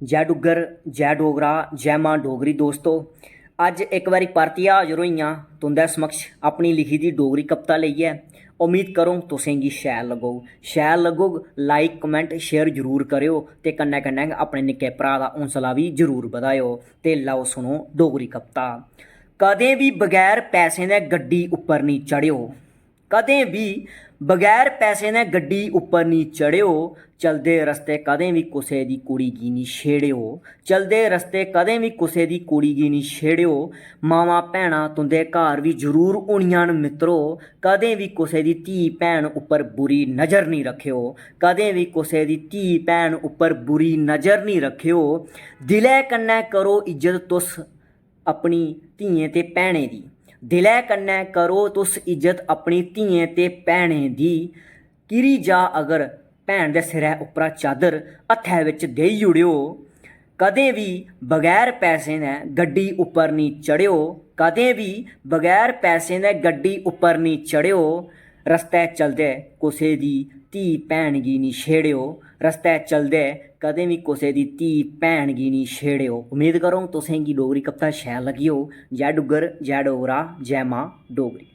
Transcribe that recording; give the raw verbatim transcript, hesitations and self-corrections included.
जय डुग्गर, जय डोगरा, जय मां डोगरी। दोस्तो, अज्ज इक बारी परतियै हाजर होई आं तुं'दै समक्ष अपनी लिखी दी डोगरी कविता लेइयै। उम्मीद करोंग तुसें गी शैल लग्गोग। शैल लग्गोग, like, comment, share जरूर करेओ ते कन्नै कन्नै गै अपने निक्के भ्राऽ दा हौंसला बी जरूर बधाएओ। ते लैओ सुनो डोगरी कविता। कदें बी बगैर पैसें दे गड्डी उप्पर निं चढ़ेओ। कदें बी बगैर पैसें दे गड्डी उप्पर निं चढ़ेओ। चलदे रस्ते कदें बी कुसै दी कुड़ी गी निं छेड़ेओ। चलदे रस्ते कदें बी कुसै दी कुड़ी गी निं छेड़ेओ। मावां भैनां तुं'दे घर बी जरूर होनियां न मित्रो। कदें बी कुसै दी धी भैन उप्पर बुरी नजर निं रक्खेओ। कदें बी कुसै दी धी भैन उप्पर बुरी नजर निं रक्खेओ। दिलै कन्नै करो इज्जत तुस अपनी धियें ते भैनें दी। दिलै कन्नै करो तुस इज्जत अपनी धियें ते भैनें दी। किरी जा अगर भैन दे सिरै उप्परा चादर, हत्थै बिच देई ओड़ेओ। कदें बी बगैर पैसें दे गड्डी उप्पर निं चढ़ेओ। कदें बी बगैर पैसें दे गड्डी उप्पर निं चढ़ेओ। रस्तै चलदे कुसै दी धी भैन गी निं छेड़ेओ। रस्तै चलदे कदें बी कुसै दी धी भैन गी निं छेड़ेओ। उम्मीद करोंग तुसें गी डोगरी कविता शैल लग्गी होग। जय डुग्गर, जय डोगरा, जय मां डोगरी।